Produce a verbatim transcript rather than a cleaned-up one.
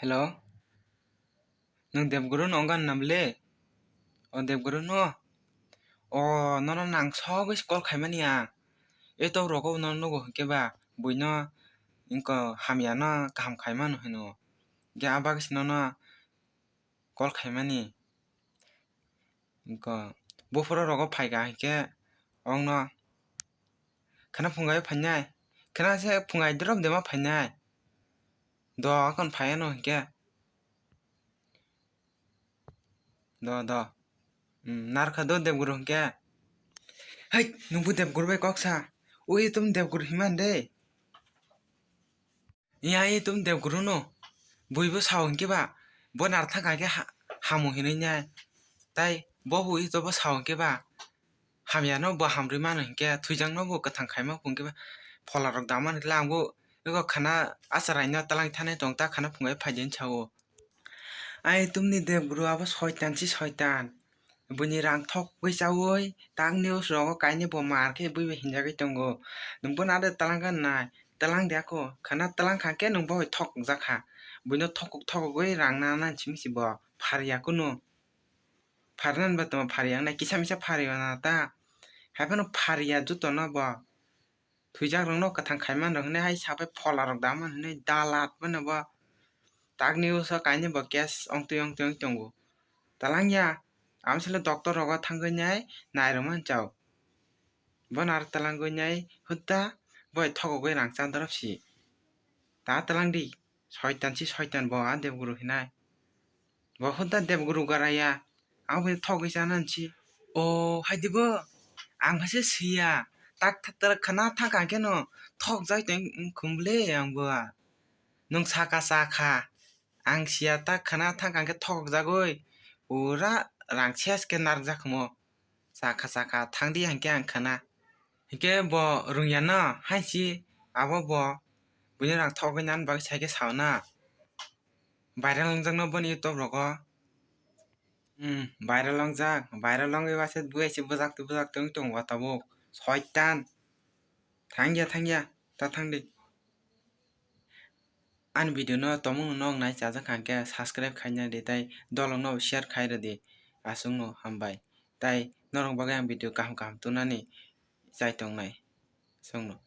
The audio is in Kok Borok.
Hello? Nwng Debguru no wngkha na bwle? O Debguru no? O, nono nang sogwi call khaimani ang. E to rogo no nugo hinkhe ba buino wngkha hamya no kaham khaimano hino. Hinkhe a bagwi se nono call khaimani. Wngkha buphuru rogo phaikha hinkhe ongno khana phungai phainai. Khana se phungai drop dema phainai. Do akon phaiano hinkhe. Do, do. Hmm, narkha do Debguru hinkhe. Hai, nwngbo Debguru bai kok sa. Ui, tum Debguru himan de. Iya, ui, tum Debguru no. Buibo sao hinkhe ba. Bo narthak kha khe ha-, hamu hinwi nai. Tai, bo ui, to bo sao hinkhe ba. Hamya no bo hamrwi mano hinkhe, thwijak no bo kwthang khaima hinkhe ba. Phola rok damani lamgo. Ego khana acharai no talang thani tong ta khana phungai phaidi sao. Ai tumni Debguru abo soitan si soitan. Buini rang thokgwi chaui tak news rogo kainwi bo mar khe bui bai hinjagwi tongo. Nwng bono ado talang kha nai, talang de ako. Khana talang kha khe nwng bo thokjak kha. Buino thokok thokogwi rang nana simi si bo phariya kunu. Pharnani ba tongma phariya wngnai kisa misa phariya na ta. Haiphano phariya jotono bo. Thwijak rokno kwthang khaimani rok hinwi hai sabai phola rok damani hinwi dalat mano bo. Tak news o kainwi bo case ongtwi ongtwi ong tongo. Talangya, amsile doctor rogo thangwi nai nairwmani chao. Bono aro talangwi nai hutta boi thokogwi rang chandorop si. Ta talangdi, soitan si soitan bo a Debguru hinai. Bo hutta Debguru garaya, ang bo thogwi chana si. O, haidi bo, ang hase siya, tak thak tak khana thak ang khe no thokjak tong khumble ang bo a. Nwng saka sakha, ang siya tak khana thak ang khe thokjagwi, pura rang ses khe narwkjak khumo. Sakha sakha thangdi hinkhe ang khana. Hinkhe bo rwngya no, haisi abo bo buino rang thokgwi nani bagwi sai khe sao na. Viral wngjak no boni YouTube rogo. Hmm, viral wngjak, viral wngwi waisa buya se bwjak twi bwjak twi wng tongo tabuk. Soitan. Thangya thangya, ta thangdi. Ani video no tomung no nok nai chajak kha hinkhe subscribe khaina di tai dolok no share khai rwdi. Aswk no hambai. Tai norok bagwi ang video kaham kaham tunani chai tongnai. Aswk no.